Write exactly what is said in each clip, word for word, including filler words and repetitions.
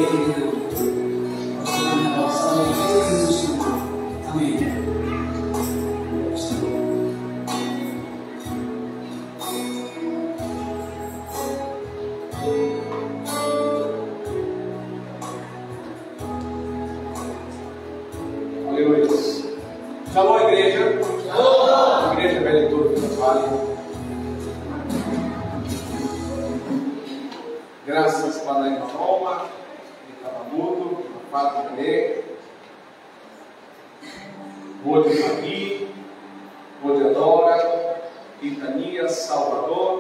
Amém. Aleluia. Shalom, igreja. Shalom. Igreja bele tudu, trabalho. Grasas ba Nai Maromak, ita hamutuk, ita fatin ne'e. Hodi hahi'i, hodi adora ita-nia Salvadór.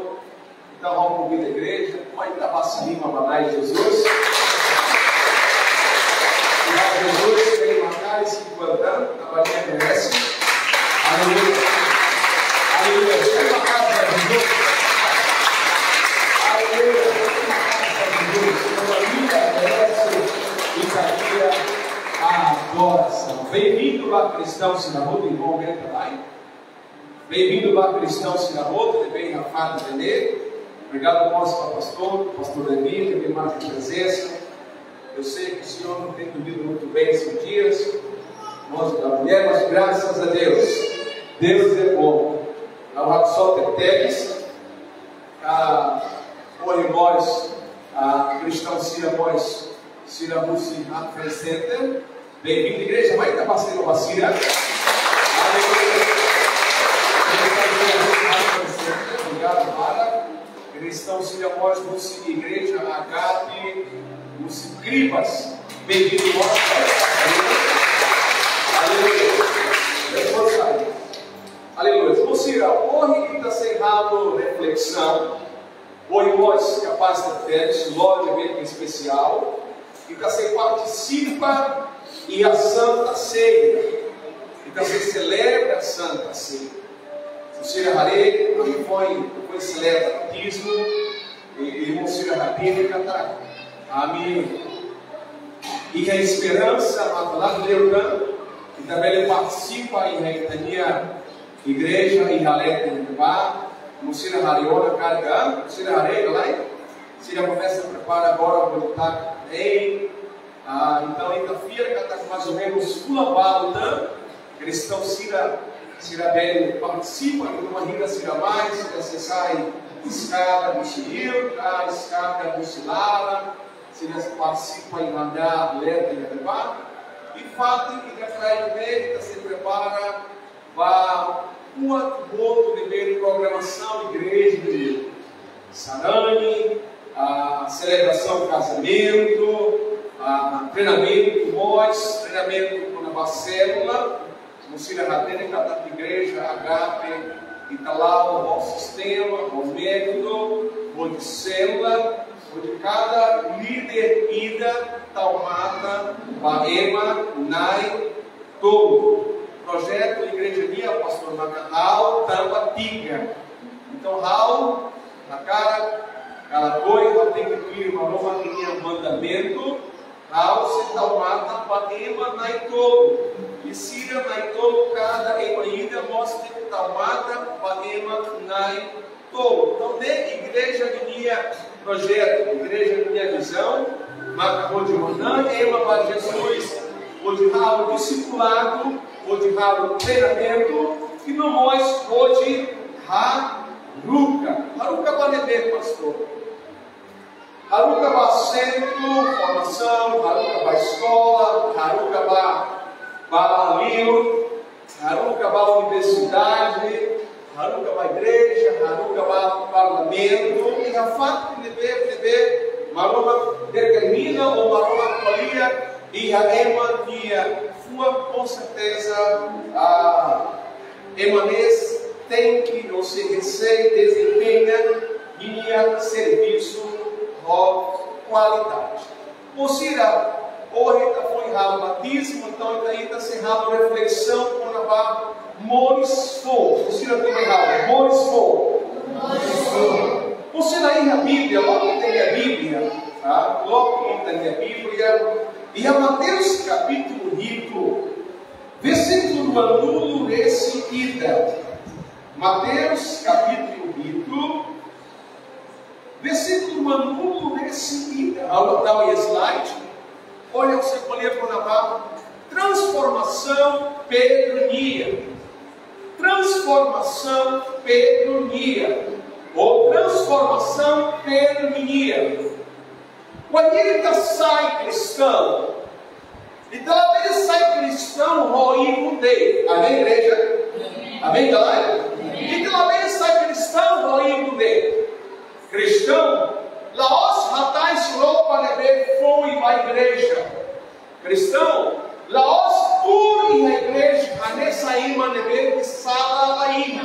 Entaun, ha'u konvida igreja, mai ita basa liman ba Nai Jesus. Nai Jesus, Ele maka'as, se importante, trabalha, merese. Aleluia. Aleluia. Chama a casa de Jesus. Aleluia. Chama a casa de Jesus. Aleluia. Merece. Ita-nia adorasaun. Bem-vindo ba kristaun sira hotu, irmaun, vem também. Bem-vindo ba kristaun sira hotu, também na parte de. Obrigado, nosso pastor, pastor David, que marca presença. Eu sei que o senhor não tem dormido muito bem esses dias. Nós, mas graças a Deus, Deus é bom. Ha'u hakarak só tebes, ah, ohin mós, ah, kristaun sira mós, sira husi Advent Center. Bem-vindo, igreja. Mai ita basa liman ba sira. Aleluia. Obrigado, Mara. Kristaun sira mós husi igreja Agape, husi Cribas. Bem-vindo, irmão. Aleluia. Depois sai. Aleluia. Irmaun sira, ohin ita sei halo reflesaun. Ohin mós kapás tebes, loron ne'ebé espesiál. Ita sei partisipa iha Santa Ceia. Ita sei selebra Santa Ceia. Irmaun sira haree, ami foin, foin selebra batizmu, i, i irmaun sira hatene katak ami iha esperansa, maibé la kleur, ita bele partisipa iha ita-nia igreja iha leten ne'ebá. Irmaun sira haree ona karga, irmaun sira haree ka lae, sira komesa prepara agora, hodi taka ei. Ah, entaun, ita fiar katak mais ou menus fulan balu tan, kristaun sira, sira bele partisipa, entaun, imajina sira mai, sira sei sai eskada husi Ilka, eskada husi laran, sira partisipa iha leten ne'ebá. I fatin ita sei prepara ba kuandu boot ne'ebé programasaun igreja nian. Sarani, ah, selebrasaun kazamentu, ah, treinamentu, mós treinamentu kona-ba sélula. Irmaun sira hatene katak igreja Agape, ita la'o ho sistema, ho métodu, ho sélula, hodi kada líder ida tau matan ba ema na'in tolu. Projetu igreja nian, pastór, maka ha'u tanba tiga. Entaun, ha'u hakarak, karik ohin ha'u tenke tuir Maromak nia mandamentu, ha'u sei tau matan ba ema na'in tolu. I sira na'in tolu, kada ema ida mós tenke tau matan ba ema na'in tolu. Entaun, ne'e igreja ninia projetu, igreja ninia vizaun, maka hodi manán ema ba Jesus, hodi halo disipuladu, hodi halo treinamentu, i no mós hodi haruka. Haruka ba ne'ebé, pastór? Haruka ba sentru formasaun, haruka ba eskola, haruka ba, ba liur, haruka ba universidade, haruka ba igreja, haruka ba parlamentu, iha fatin ne'ebé, ne'ebé Maromak determina ou Maromak ko'alia iha ema nia fuan, com certeza, ah, ema ne'e tenke ou sei hakarak desempeña ninia servisu ho kualidade. Irmaun sira, ohin ita foin halo batizmu, entaun ita, ita sei halo reflesaun kona-ba moris foun. Irmaun sira, ita foin halo moris foun. Irmaun sira, iha Bíblia, loke ita-nia Bíblia, tá? Loke ita-nia Bíblia, iha Mateus kapítulu hitu, versíkulu ruanulu-resin-ida. Mateus kapítulu hitu, versíkulu ruanulu-resin-ida. Ha'u tau iha slide. Pedro nian. Transformasaun Pedro nian. Ou transformasaun Pedro nian. Wainhira ita sai kristaun, ita labele sai kristaun ho ibun de'it. Amen, igreja? Amen, galera? Ita labele sai kristaun ho ibun de'it. Kristaun la'ós hatais roupa ne'ebé foun ba igreja. Kristaun la'ós tuur iha igreja hanesan ema ne'ebé ke sala la iha.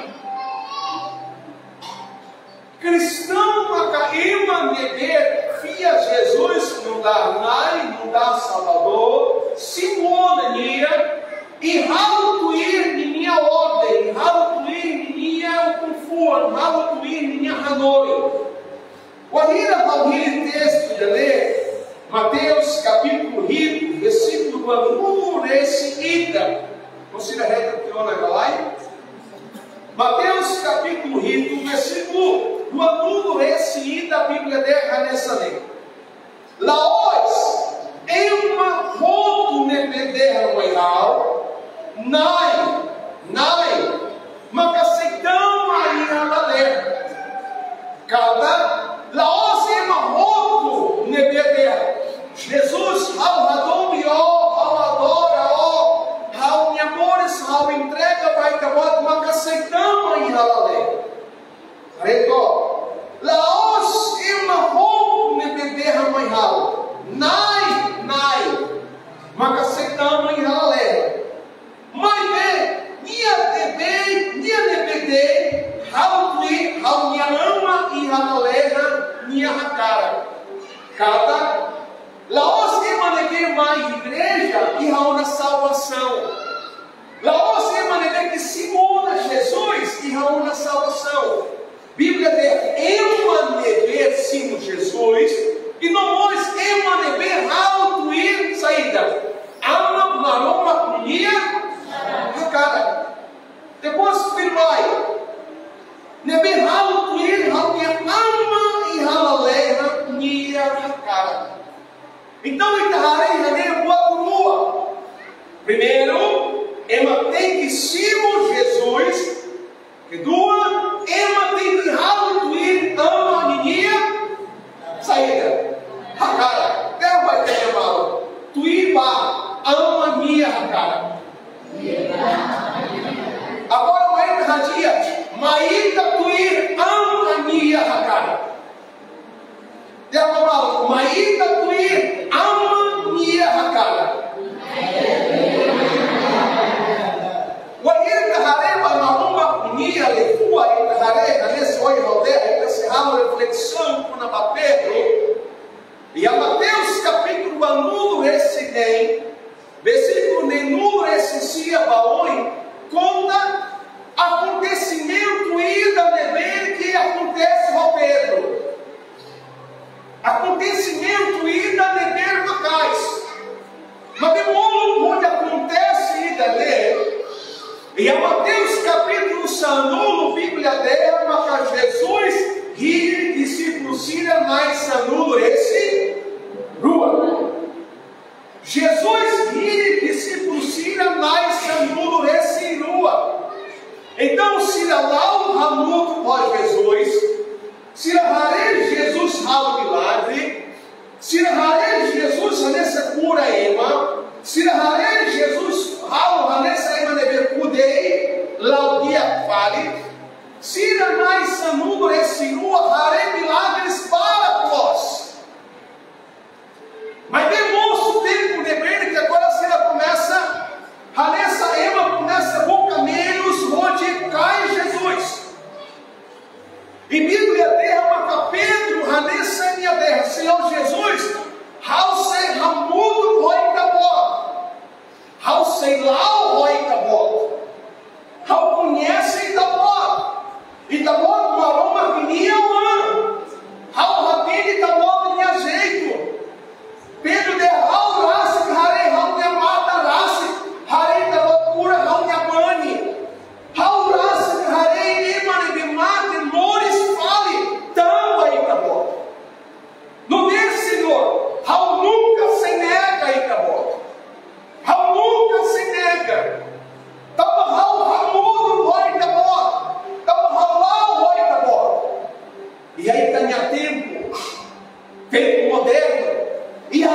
Kristaun maka ema ne'ebé fiar Jesus nu'udar Na'i, nu'udar Salvadór, simu ona nia, i halo tuir ninia orden, halo tuir ninia ukun-fuan, halo tuir ninia hanoin. Wainhira ha'u hili testu ida-ne'e, Mateus kapítulu hitu, versíkulu ruanulu-resin-ida. Konsidera hetan tiha ona ka lae? Mateus kapítulu hitu, versíkulu ruanulu-resin-ida, Bíblia dehan hanesan ne'e: La'ós ema hotu ne'ebé dehan mai ha'u, Na'i, Na'i, maka sei tama iha lalehan. Katak la'ós ema hotu ne'ebé dehan: Jesus, ha'u hadomi Ó, ha'u adora Ó, ha'u-nia moris ha'u entrega ba Ita-Boot, maka sei tama iha lalehan. Haree took, la'ós ema hotu ne'ebé dehan mai ha'u, Na'i, Na'i, maka sei tama iha lalehan. Maibé nia ne'ebé, nia ne'ebé dehan, ha'u tuir ha'u-nia Aman iha lalehan nia hakarak. Katak la'ós ema ne'ebé mai igreja iha ona salvasaun. La'ós ema ne'ebé ke simu ona Jesus iha ona salvasaun. Bíblia dehan ema ne'ebé simu Jesus, i no mós ema ne'ebé halo tuir saida? Aman Maromak ninia hakarak. Depois tuirmai, ne'ebé halo tuir ha'u-nia Aman iha lalehan nia hakarak. Entaun, ita haree iha ne'e buat rua. Primeiru, ema tenke simu Jesus. Kedua, ema tenke halo tuir Aman ninia saida? Hakarak. Dehan ba ita-nia maluk, tuir ba Aman nia hakarak. Agora mai ita hadi'a, mai ita tuir Aman nia hakarak. Dehan ba maluk, mai ita tuir Aman nia hakarak. Wainhira ita haree ba Maromak nia liafuan, ita haree hanesan ohin ha'u dehan, ita sei halo reflesaun kona-ba Pedro. Iha Mateus kapítulu ruanulu-resin-neen, versíkulu neenulu-resin-sia ba oin, konta akontesimentu ida ne'ebé ke akontese ho Pedro. Akontesimentu ida ne'ebé maka'as. Maibé molok hodi akontese ida-ne'e, iha Mateus kapítulu sanulu, Bíblia dehan maka Jesus hili dixípulu sira na'in-sanulu-resin-rua. Jesus hili dixípulu sira na'in-sanulu-resin-rua. Entaun, sira la'o hamutuk ho Jesus, sira haree Jesus halo milagre, sira haree Jesus hanesan kura ema, sira haree Jesus halo hanesan ema ne'ebé kudei, la'o di'ak fali. Sira na'in-sanulu-resin-rua haree milagres barak loos.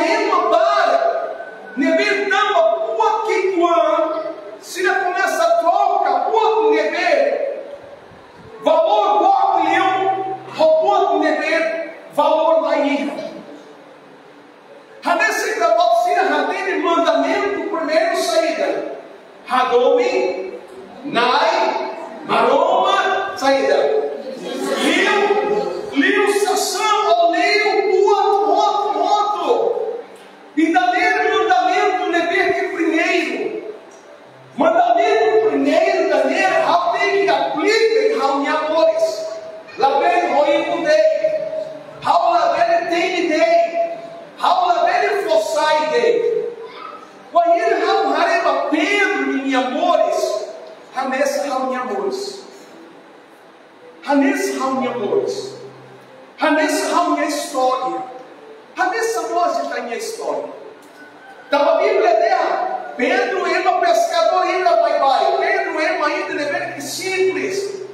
ema barak ne'ebé tama buat ki'ikoan, sira komesa troka buat ne'ebé valór boot liu ho buat ne'ebé valór la iha. Hanesan ita-boot sira hatene mandamentu primeiru saida? Hadomi Na'i Maromak saida? Liu, liu sasán ou liu buat hotu-hotu. Ida-ne'e mandamentu ne'ebé ke primeiru. Mandamentu primeiru ida-ne'e ha'u tenke aplika iha ha'u-nia moris. Labele ho ibu de'it. Ha'u labele temi de'it. Ha'u labele fó sai de'it. Wainhira ha'u haree ba Pedro ninia moris, hanesan ha'u-nia moris. Hanesan ha'u-nia moris. Hanesan ha'u-nia istória. Hanesan mós ita-nia istória. Tanba Bíblia dehan Pedro ema peskadór ida baibain. Pedro ema ida ne'ebé ke simples.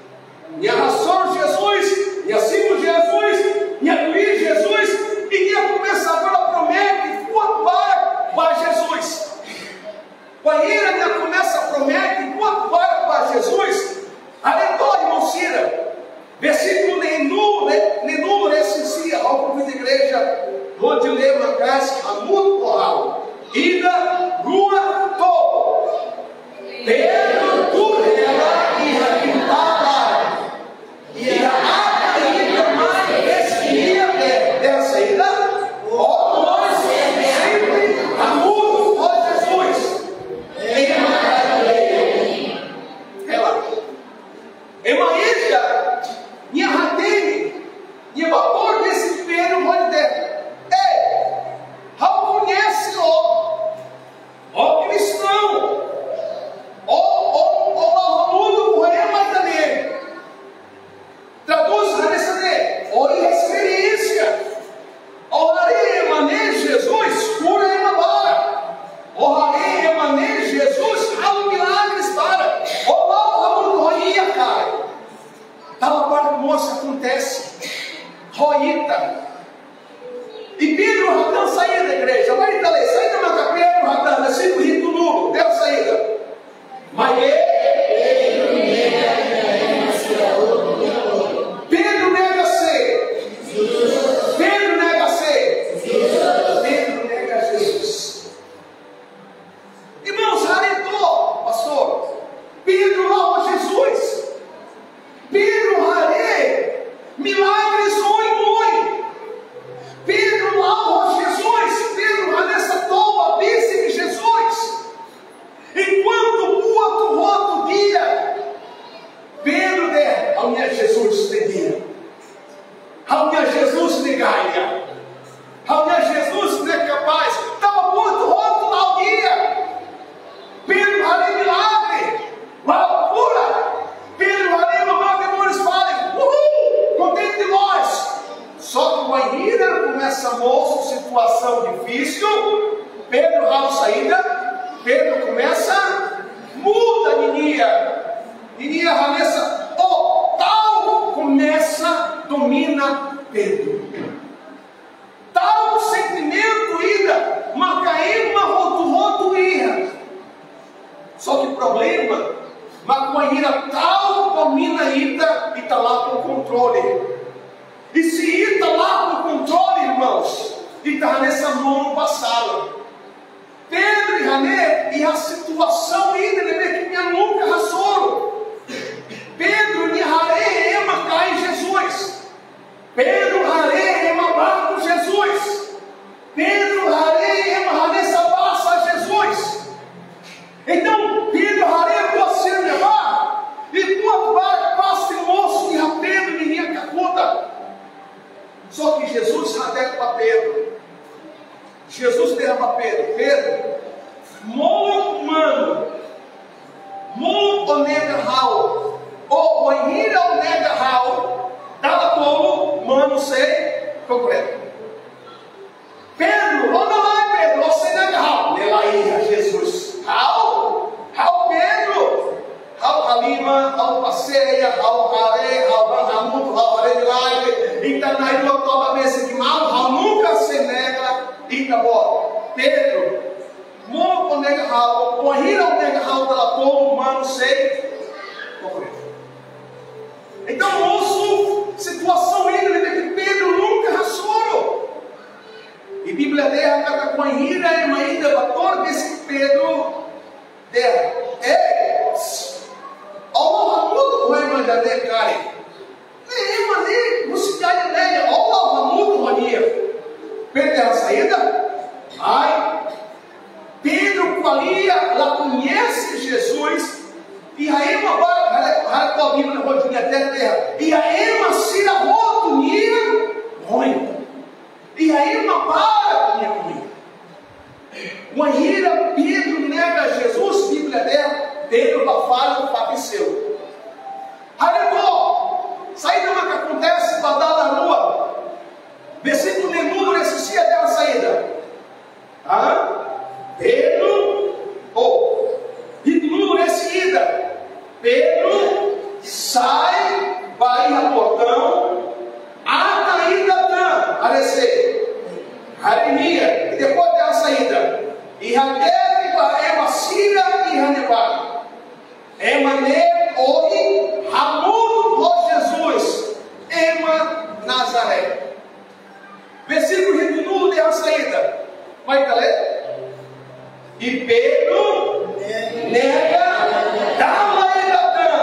Nia hasoru Jesus, nia simu Jesus, nia tuir Jesus, i nia komesa agora promete buat barak ba Jesus. Wainhira nia komesa promete buat barak ba Jesus, haree to'ok, irmaun sira. Versíkulu neenulu, ne-, neenulu-resin-sia, ha'u konvida igreja hodi lee maka'as hamutuk ho ha'u. Ida, rua, tolu. Pedro tuur hela iha kintál laran. Iha aat ida mai besik nia dehan saida? Ó mós sempre hamutuk ho Jesus. Ema Galileia. Hela. Ema ida, nia hatene, nia bá bolu Pedro hodi dehan: Ei, ha'u koñese ó. Ó kristaun. Ó, ó, ó la hamutuk ho ema ida-ne'e. Tradús hanesan ne'e: ó iha esperiénsia. Ó haree ema ne'e Jesus kura ema barak. Ó haree ema ne'e Jesus halo milagres barak. Ó la hamutuk ho nia karik. Tanba barak mós akontese ho ita. I Pedro hatán saida, igreja? Mai ita lee, saida maka Pedro hatán, versíkulu hitunulu, dehan saida? Maibé Pedro nega sé? Pedro nega sé? Pedro nega Jesus. Irmãos, haree to'ok, pastór. Pedro la'o ho Jesus. Pedro haree milagres oioin. Pedro la'o ho Jesus. Pedro hanesan toba besik Jesus. Enkuantu buat hotu di'ak, Pedro dehan: Ha'u-nia Jesus ne'e di'ak. Ha'u-nia Jesus ne'e gaña. Ha'u-nia Jesus ne'e kapás. Tanba buat hotu la'o di'ak. Pedro haree milagre, la'o kura. Pedro haree mamá demónius fali. Uhul! Kontente loos. Só ke wainhira komesa mosu situasaun difisil, Pedro halo saida? Pedro komesa muda ninia, ninia hanesan. Ó, ta'uk komesa domina Pedro. Ta'uk sentimentu ida maka ema hotu-hotu iha. Só ke problema, mak wainhira ta'uk domina ita, ita lakon kontrole. I se ita lakon kontrole, irmãos, ita hanesan monu ba sala. Pedro iha ne'e, iha situasaun ida ne'ebé ke nia nunka hasoru. Pedro nia haree ema kaer Jesus. Pedro haree ema baku Jesus. Pedro haree ema hanesan basa Jesus. Entaun, Pedro haree buat sira-ne'ebá, i buat barak pasti mosu iha Pedro ninia kakutak. Só ke Jesus hatete ba Pedro. Jesus dehan ba Pedro: Pedro, molok manu, molok ó nega ha'u, ou wainhira ó nega ha'u, dala tolu manu sei kokoretu. Pedro, rona lai, Pedro, ó sei nega ha'u? Ne'e laiha, Jesus. Ha'u, ha'u Pedro. Ha'u halimar, ha'u paseia, ha'u haree, ha'u bá hamutuk, ha'u haree milagre. Ita na'in-rua toba besik malu, ha'u nunka sei nega ita. Pedro, monu ko nega ha'u, wainhira o nega ha'u dala tolu manu sei. Entaun, mosu situasaun ida ne'ebé Pedro nunka hasoru. I Bíblia dehan katak wainhira ema ida bá to'o besik Pedro, dehan: Ei, o hamutuk ho ema ida-ne'e karik. Ne'e ema ne'e, husi Galileia, o hamutuk ho nia. Pedro dehan saida? Ai, Pedro ko'alia la koñese Jesus, iha ema barak, haree, haree Bíblia hodi hatene dehan, iha ema sira hotu nia oin. Iha ema barak nia oin. Wainhira Pedro nega Jesus, Bíblia dehan Pedro bá fali ho fariseu. Haree to'ok saida maka akontese ba dala rua. Versíkulu neenulu-resin-sia dehan saida? Hã? Pedro, oh, hitunulu-resin-ida. Pedro sai ba iha portaun, atan ida tan, haree sé? Haree nia. I depois dehan saida? I hatete ba ema sira iha ne'ebá. Ema ne'e ohin hamutuk ho Jesus, ema Nazaré. Versíkulu hitunulu dehan saida? Mai ita lee. I Pedro nega dala ida tan.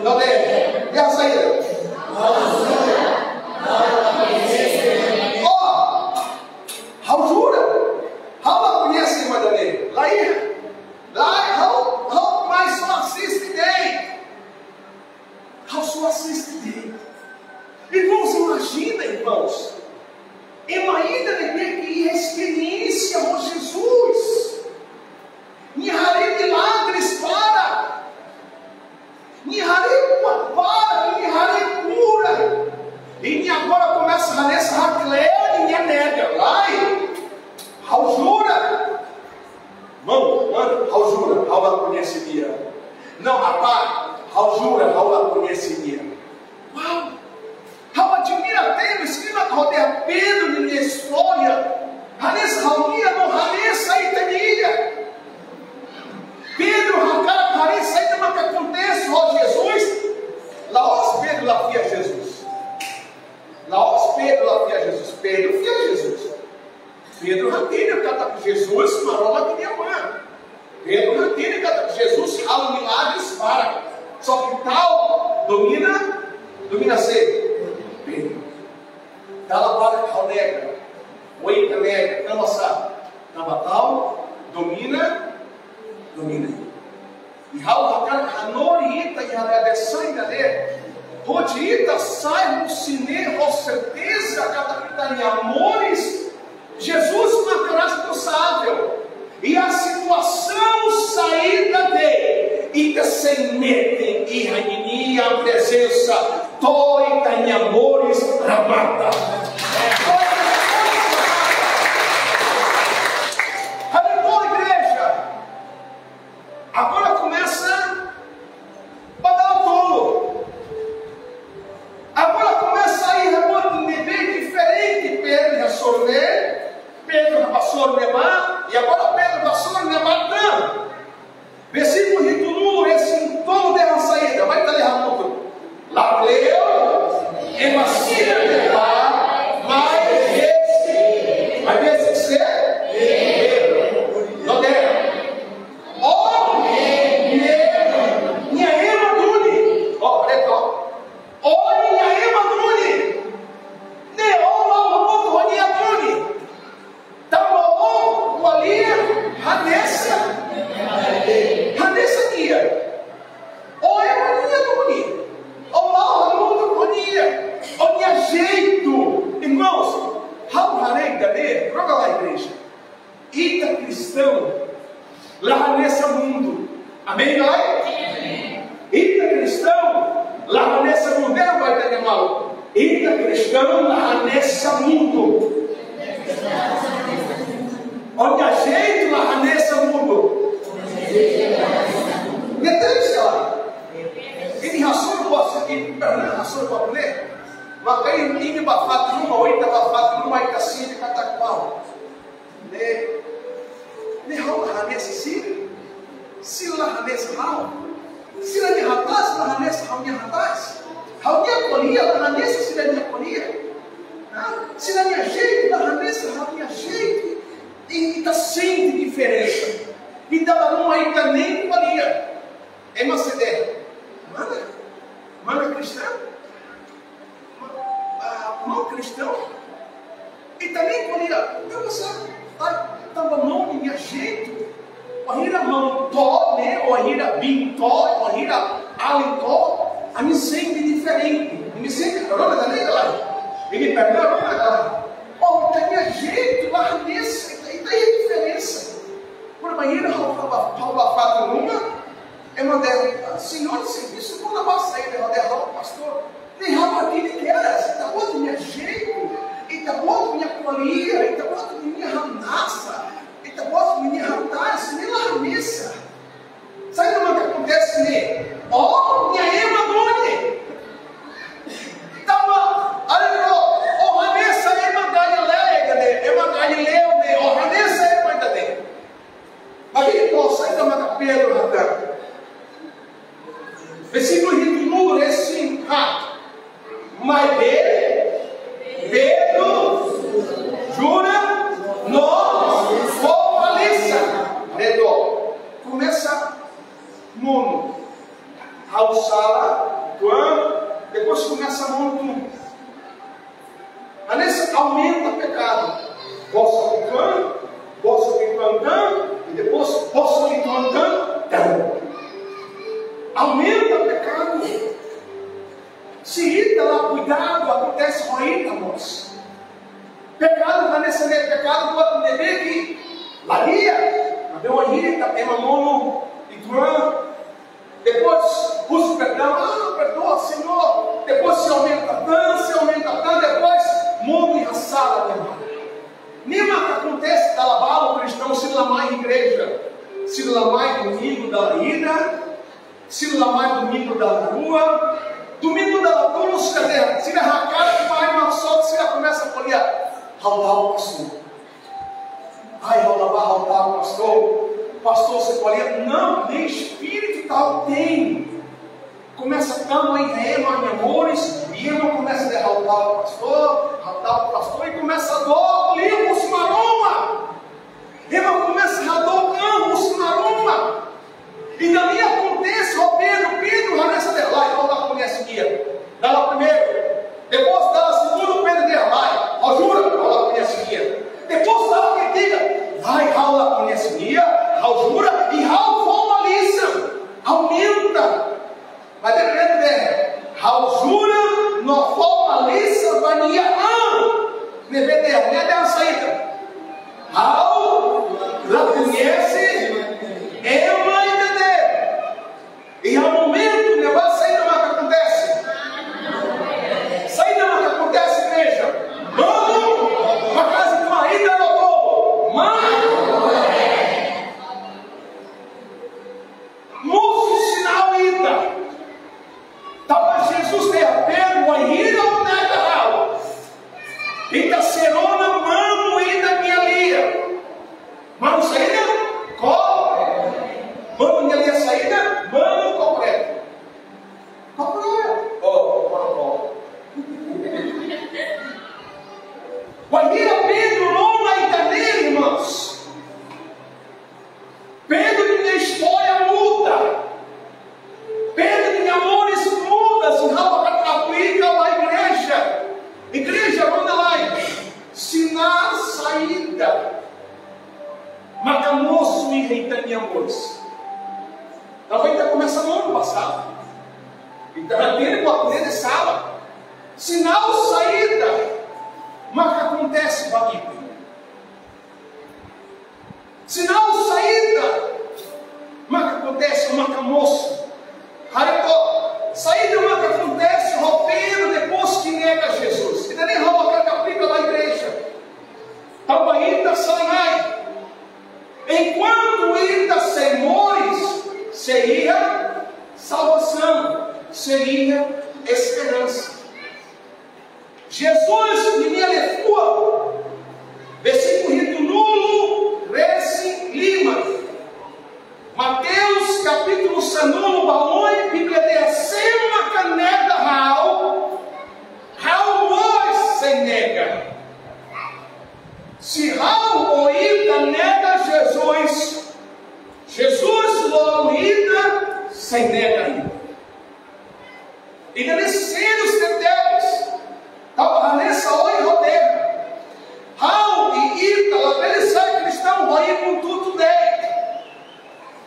No dehan, dehan saida? Oh, ha'u jura, ha'u la koñese ema ida-ne'e. Lae, lae, ha'u, ha'u mai só asiste de'it. Ha'u só asiste de'it. Irmãos, imajina, irmãos. Ema ida ne'ebé ke iha esperiénsia ho Jesus. Nia haree milagres barak. Nia haree kuat barak, nia haree kura. I nia agora komesa hanesan hakle'an, i nia nega. Lae, ha'u jura. Manu, manu, ha'u jura, ha'u la koñese nia. Não, rapaz, ha'u jura, ha'u la koñese nia. Uau! Ha'u admira tebes, se mak ha'u haree Pedro nia istória. Hanesan ha'u-nia no hanesan ita-nia. Pedro hakarak haree saida maka akontese ho Jesus. La'ós Pedro la fiar Jesus. La'ós Pedro la fiar Jesus. Pedro fiar Jesus. Pedro hatene katak Jesus Maromak nia Aman. Pedro hatene katak Jesus halo milagres barak. Só ke ta'uk domina, domina sé? Pedro. Dala barak ha'u nega, oin ita nega, tanba sá? Tanba ta'uk domina, domina. I ha'u hakarak hanorin ita iha dadeer-saan ida-ne'e, hodi ita sai husi ne'e ho serteza katak ita-nia moris Jesus maka responsavel. Iha situasaun saida de'it, ita sei metin iha ninia prezensa to'o ita-nia moris remata. Aleluia, igreja. Agora komesa ba dala tolu. Agora komesa iha buat ne'ebé diferente. Pedro hasoru ne'e, Pedro hasoru ne'ebá, i agora Pedro hasoru ne'ebá tan. Versíkulu hitunulu-resin-tolu dehan saida? Mai ita lee hamutuk. Lakleur, ema sira ne'ebá mai besik, mai besik sé? Pedro. No dehan: Ó ne'e nia ema duni. Ó, haree to'ok. Ó ne'e nia ema duni. Ne'e ó la'o hamutuk ho nia duni. Tanba ó ko'alia hanesan, hanesan nia. Ó ema nia duni. Ó la'o hamutuk ho nia. Ó-nia jeitu. Irmãos, ha'u haree ida-ne'e, roga la, igreja. Ita kristaun la hanesan mundu. Amen, lae? Ita kristaun la hanesan mundu. Dehan ba ita-nia maluk. Ita kristaun la hanesan mundu. Ó-nia jeitu la hanesan mundu. Nia triste la. Imi hasoru ba, imi pernah hasoru ba ne'e? Maka imi, imi bá fatin ruma, ou ita bá fatin ruma, ita sente katak uau. Ne'e ha'u la hanesan sira, sira la hanesan ha'u. Sira-nia hatais la hanesan ha'u-nia hatais. Ha'u-nia ko'alia la hanesan sira-nia ko'alia. Nah, sira-nia jeitu la hanesan ha'u-nia jeitu. I ita sente diferensa. Ita la ruma ita-nia ko'alia. Ema sei dehan: Mana? Mana kristaun? Ah, maun kristaun? Ita-nia ko'alia, ita saida, tanba maun nia jeitu. Wainhira maun to'o ne'e, wainhira biin to'o, wainhira alin to'o, ami sente diferente. Ami sente, rona ida-ne'e ka lae? Ami pernah rona ka lae? Oh, ita-nia jeitu la hanesan, ita, ita iha diferensa. Por bainhira ha'u ba, ha'u ba fatin ruma, ema dehan: Señór, servisu kona-ba saida? Ha'u dehan: Pastór, ne'e ha'u hatene kedas, ita-boot nia jeitu, ita-boot nia ko'alia, ita-boot nia hamnasa, ita-boot nia hatais, ne'e la hanesan. Saida mak akontese ne'e? Oh, nia ema duni. Tanba, alin, oh, oh hanesan ema Galileia ne'e, ema Galileu ne'e, oh hanesan ema ida-ne'e. Mas ita saida mak Pedro hatán? Versíkulu hitunulu-resin-haat. Maibé Pedro jura no fó malisan. Ne'e tok. Komesa monu: Ha'u sala, tuan. Depois komesa monu. Hanesan aumenta pekadu. Bosok uitoan, bosok uitoan tan, i depois bosok uitoan tan, tan. Aumenta pekadu. Se ita la kuidadu, akontese ho ita mós. Pekadu hanesan ne'e, pekadu buat ne'ebé ke la di'ak. Maibé wainhira ita ema monu uitoan, depois husu perdaun, ah, perdua, Señór. Depois sei aumenta tan, sei aumenta tan, depois monu iha sala de'it. Ne'e mak akontese dala balu kristaun sira la mai igreja. Sira la mai domingu dala ida, sira la mai domingu dala rua, domingu dala tolu sira dehan, sira hakarak mai, maibé sira komesa ko'alia: Ha'u tau pastór. Ai, ha'u la bá, ha'u tau pastór. Pastór sei ko'alia: Não, nem espíritu tau tem. Komesa tama iha ema nia moris, i ema komesa dehan: Ha'u tau pastór, ha'u tau pastór, i komesa dook lian husi Maromak. Ema komesa hadook an husi Maromak. I ne'e akontese ho Pedro, Pedro hanesan dehan: Lae, ha'u la koñese nia. Dala primeiru. Depois dala segundu, Pedro dehan: Lae, ha'u jura, ha'u la koñese nia. Depois dala ketiga: Lae, ha'u la koñese nia, ha'u jura, i ha'u fó malisan. Aumenta. Maibé Pedro dehan: Ha'u jura no fó malisan ba nia an. Ne'ebé dehan, nia dehan saida? Ha'u la koñese ema ida-ne'e. Iha momentu ne'ebá saida mak akontese? Saida mak akontese, igreja? Manu, maka'as ita ida no povu. Manu. Mosu sinál ida. Tanba Jesus dehan: Pedro, wainhira ó nega ha'u, ita sei rona manu ida nia lian. Manu saida? Ko-, manu nia lian saida? Manu kokoretu. Kokoretu. Oh, manu. Wainhira Pedro rona ida-ne'e, irmãos, Pedro nia istória muda. Pedro nia moris muda, se ha'u hakarak aplika ba igreja. Igreja, rona lai. Sinál saida maka mosu iha ita-nia moris? Talvés ita komesa monu ba sala. Ita hatene buat ne'e sala. Sinál saida maka akontese ba ita? Sinál saida maka akontese, maka mosu? Haree took, saida maka akontese ho Pedro depois ke nega Jesus? Ida-ne'e ha'u hakarak aplika ba igreja. Tanba ita sei mai. Enkuantu ita sei moris, sei iha salvasaun, sei iha esperansa. Jesus ninia liafuan, versíkulu hitunulu, sei nega. Ida-ne'e sériu tebes. Tanba hanesan ohin ha'u dehan, ha'u i ita labele sai kristaun ho ibun tutu de'it.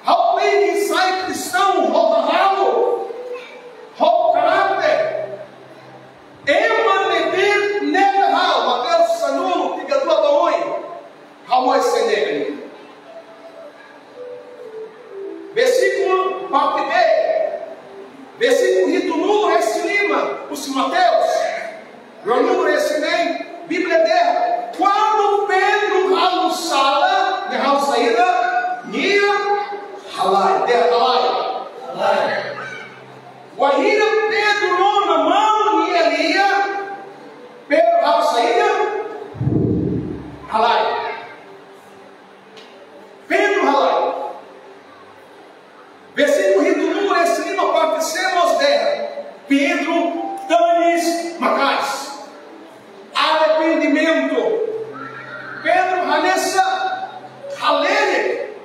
Ha'u tenke sai kristaun ho ha'u, ho karáter. Ema ne'ebé nega ha'u, Mateus sanulu, tiga dua ba oin, ha'u mós sei nega nia. Versíkulu parte B, versíkulu hitunulu-resin-lima husi Mateus ruanulu-resin-neen, Bíblia dehan, kuandu Pedro halo sala, nia halo saida? Nia halai, dehan halai. Wainhira Pedro rona maun nia lia, Pedro halo saida? Halai. Pedro halai. Versíkulu hitunulu-resin-lima parte C mós dehan, Pedro tanis maka'as. Arrependimentu. Pedro hanesan halerik.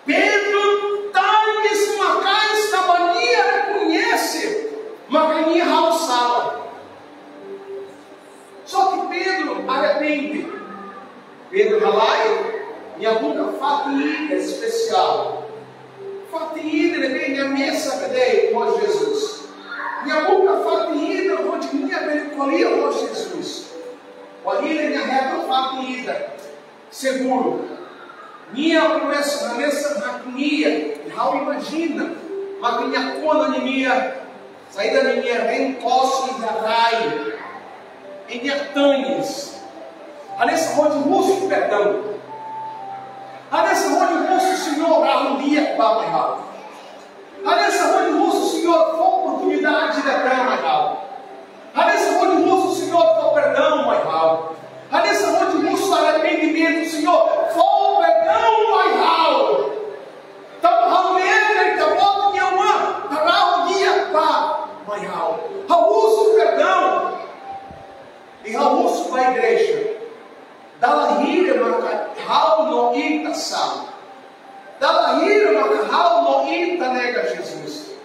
Pedro tanis maka'as tanba nia rekoñese maka nia halo sala. Só ke Pedro arrepende. Pedro halai, nia buka fatin ida espesiál. Fatin ida ne'ebé nia mesak de'it ho Jesus. Nia buka fatin ida hodi nia bele ko'alia ho Jesus. Wainhira nia hetan fatin ida, seguru. Nia komesa hanesan hakne'ak, ha'u imajina, maka nia kona ninia, saida, ninia reen-to'os iha rai. I nia tanis. Hanesan hodi husu perdaun. Hanesan hodi husu Señór, rahun di'ak ba mai ha'u. Hanesan hodi husu Señór, fó oportunidade ida tan mai ha'u. Hanesan hodi husu Señór, fó perdaun mai ha'u. Hanesan hodi husu arrependimentu, Señór, fó perdaun mai ha'u. Tanba ha'u ne'e Ita-Boot nia oan, ha'u rahun di'ak ba mai ha'u. Ha'u husu perdaun. I ha'u husu ba igreja. Dala hira maka ha'u no ita sala? Dala hira maka ha'u no ita nega Jesus?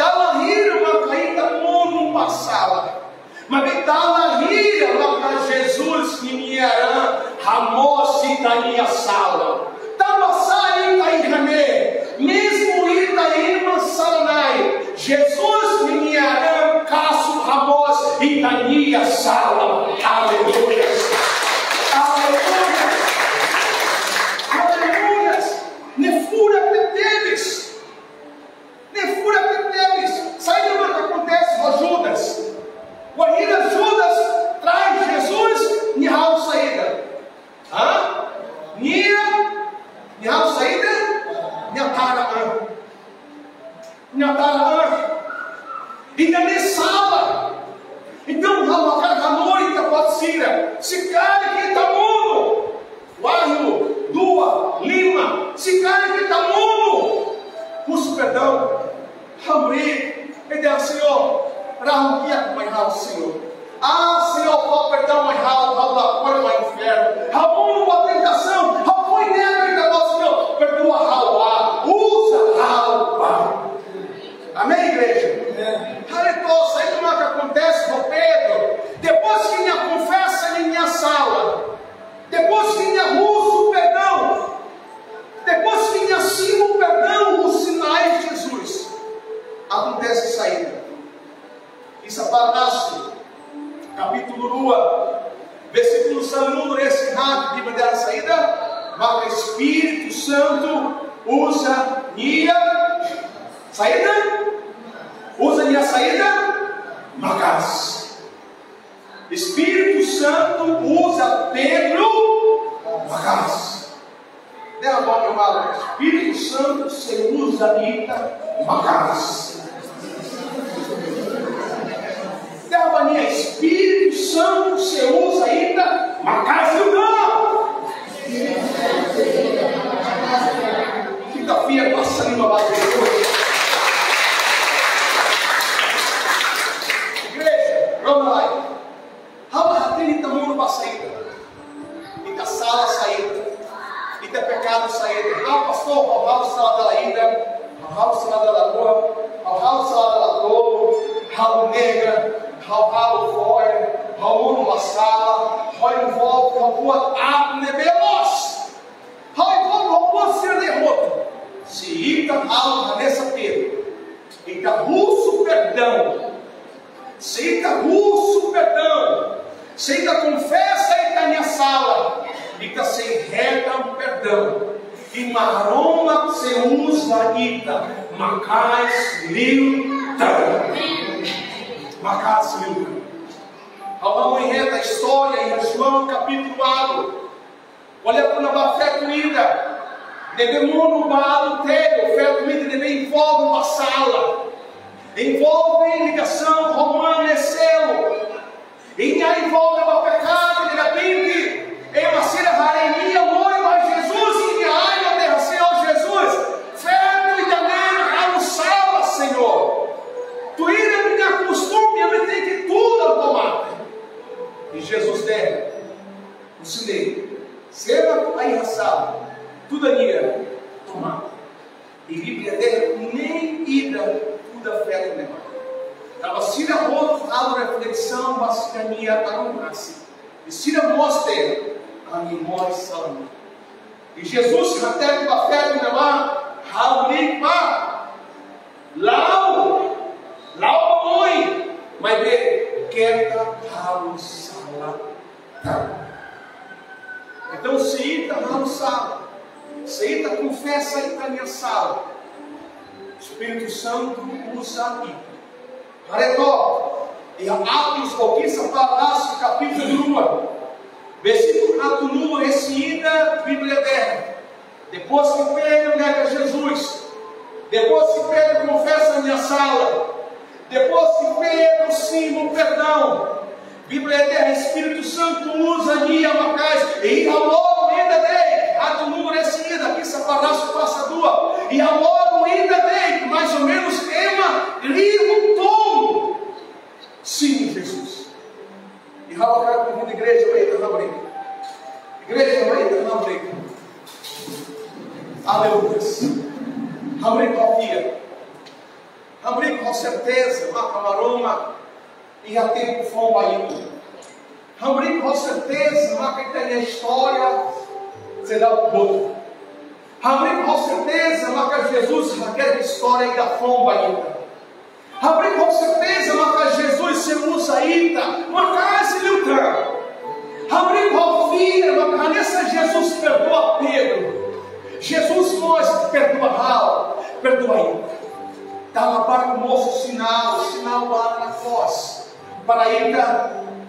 Dala hira maka ita monu ba sala? Maibé dala hira maka Jesus ninia raan hamoos ita-nia sala? Tanbasá ita iha ne'e? Mezmu ita ema sala-na'in, Jesus ninia raan kasu hamoos ita-nia sala. Aleluia. Aleluia. Aleluia. Ne'e furak tebes. Ne'e furak tebes. Saida mak akontese ho Judas? Wainhira Judas trai Jesus, nia halo saida? Hã? Nia, nia halo saida? Nia tara an. Nia tara an. Ida-ne'e sala. Entaun, ha'u hakarak hanorin ita-boot sira. Se karik ita monu. Wahyu dua, lima. Se karik ita monu, husu perdaun. Hamriik, ita dehan: Señór, rahun di'ak mai ha'u, Señór. Ah, Señór, fó perdaun mai ha'u, ha'u la kona ba infernu. Ha'u monu ba tentasaun, ha'u foin ne'e, Ita-Boot, Señór, perdua ha'u ba, uza ha'u ba. Amen, igreja? Amen. Haree to'ok saida mak akontese ho Pedro. Depois ke nia konfesa ninia sala, depois ke nia husu perdaun, depois ke nia simu perdaun husi Na'i Jesus, akontese saida? Iha Atos, kapítulu dua, versíkulu sanulu-resin-haat, Bíblia dehan saida? Maka Espíritu Santu uza nia saida? Uza nia saida? Maka'as. Espíritu Santu uza Pedro maka'as. Dehan ba nia maluk, Espíritu Santu sei uza ita maka'as. Dehan ba nia, Espíritu Santu sei uza ita maka'as. Ita fiar basa liman ba Jesus. Igreja, rona lai. Ha'u la hatene ita monu ba saida. Ita sala saida. Ita pekadu saida. Ah, pastór, ha'u sala dala ida. Ha'u salada la to'o, ha'u salada la to'o, ha'u nega, ha'u halo fo'er, ha'u monu ba sala, ha'u envolve, ha'u buat aat ne'ebé loos. Ha'u envolve, ha'u buat sira-ne'e hotu. Se ita halo hanesan Pedro, ita husu perdaun. Se ita husu perdaun, se ita konfesa ita-nia sala, ita sei hetan perdaun. I Maromak sei uza ita maka'as liután. Maka'as liután. Ha'u hanoin hetan istória iha João kapítulu ualu. Ko'alia kona-ba feto ida ne'ebé monu ba adultériu, feto ida ne'ebé envolve ba sala, envolve ligasaun ho mane seluk, i nia envolve ba pekadu. Derrepente, ema sira haree nia moe ba Jesus, i nia ain no dehan: Señór Jesus, feto ida-ne'e halo sala, Señór. Tuir nia kostume, ami tenke tuda to'o mate. I Jesus dehan: Husi ne'e, se ema atu hasa'e, tuda nia to'o mate. I Bíblia dehan nein ida tuda feto ne'ebá. Tanba sira hotu halo reflesaun ba sira-nia arrumasu. I sira mós dehan: Ami moris sala. I Jesus hatete ba feto ne'ebá: Hamriik bá. La'o, la'o ba oin, maibé keta halo sala tan. Entaun, se ita halo sala, se ita konfesa ita-nia sala, Espíritu Santu uza ita. Haree took iha Atos, ou Kisah Para Rasul, kapítulu rua, versíkulu haatnulu-resin-ida, Bíblia dehan: Depois que Pedro nega Jesus, depois que Pedro konfesa nia sala, depois que Pedro simu perdaun, Bíblia dehan Espíritu Santu uza nia maka'as, i iha loron ida de'it, haatnulu-resin-ida, Kisah Para Rasul fase dua, iha loron ida de'it, mais ou menos, ema rihun tolu simu Jesus. I ha'u hakarak konvida igreja ba ita hamriik. Igreja, ba ita hamriik. Aleluia. Hamriik ho fiar. Hamriik ho serteza maka Maromak iha tempu foun ba ita. Hamriik ho serteza maka ita-nia istória seidauk boot. Hamriik ho serteza maka Jesus hakerek istória ida foun ba ita. Hamriik ho serteza maka Jesus sei uza ita maka'as liután. Hamriik ho fiar maka hanesan Jesus perdua Pedro, Jesus mós perdua ha'u, perdua ita. Dala barak mosu sinál, sinál barak na kos. Para ita,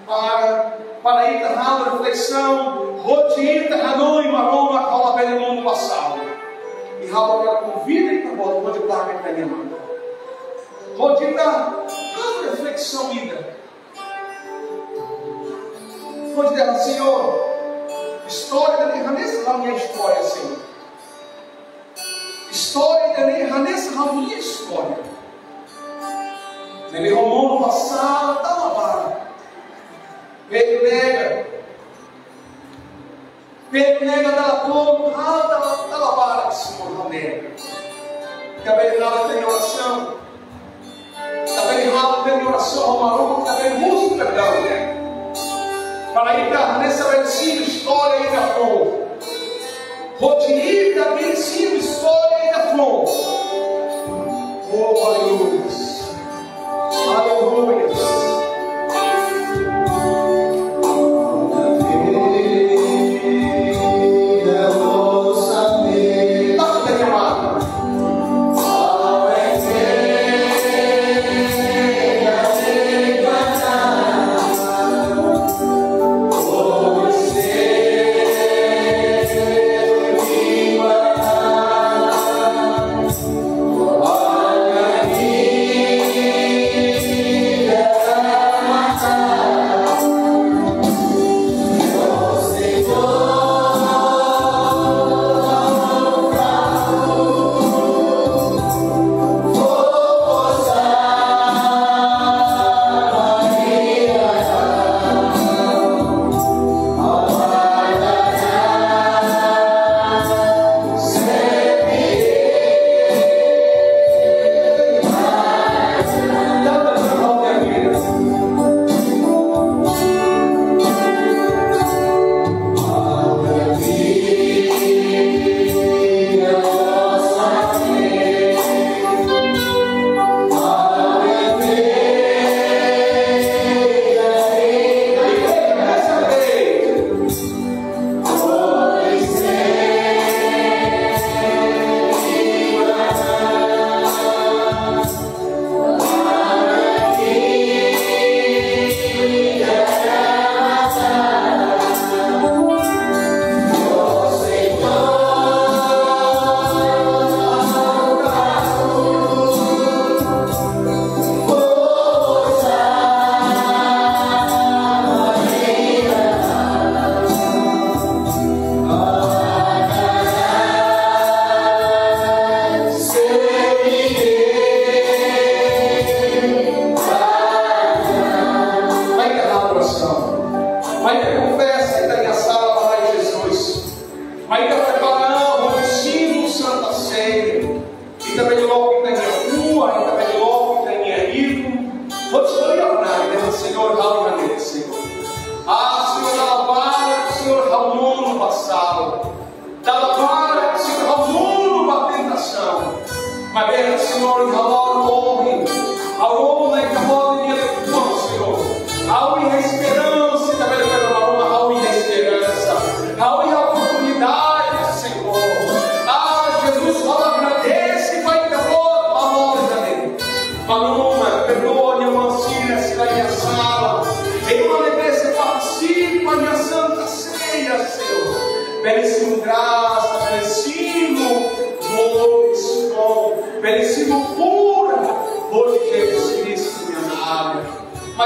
para, para ita halo reflesaun, hodi ita hanoin Maromak ha'u labele monu ba sala. I ha'u hakarak konvida ita-boot hodi taka ita-nia matan. Hodi ita halo reflesaun ida. Hodi dehan: Señór, istória ida-ne'e hanesan ha'u-nia istória, Señór. Istória ida-ne'e hanesan ha'u-nia istória. Ne'ebé ha'u monu ba sala dala barak. Pedro nega. Pedro nega dala tolu, ha'u dala, dala barak, Señór, ha'u nega. Ita bele halo ita-nia orasaun. Ita bele halo ita-nia orasaun ho Maromak, ita bele husu perdaun. Para ita hanesan bele simu istória ida foun. Hodi ita bele simu istória ida foun. Oh, aleluia. Aleluia.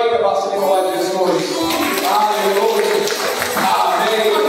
Glória a Deus, Jesus. Aleluia. Amém.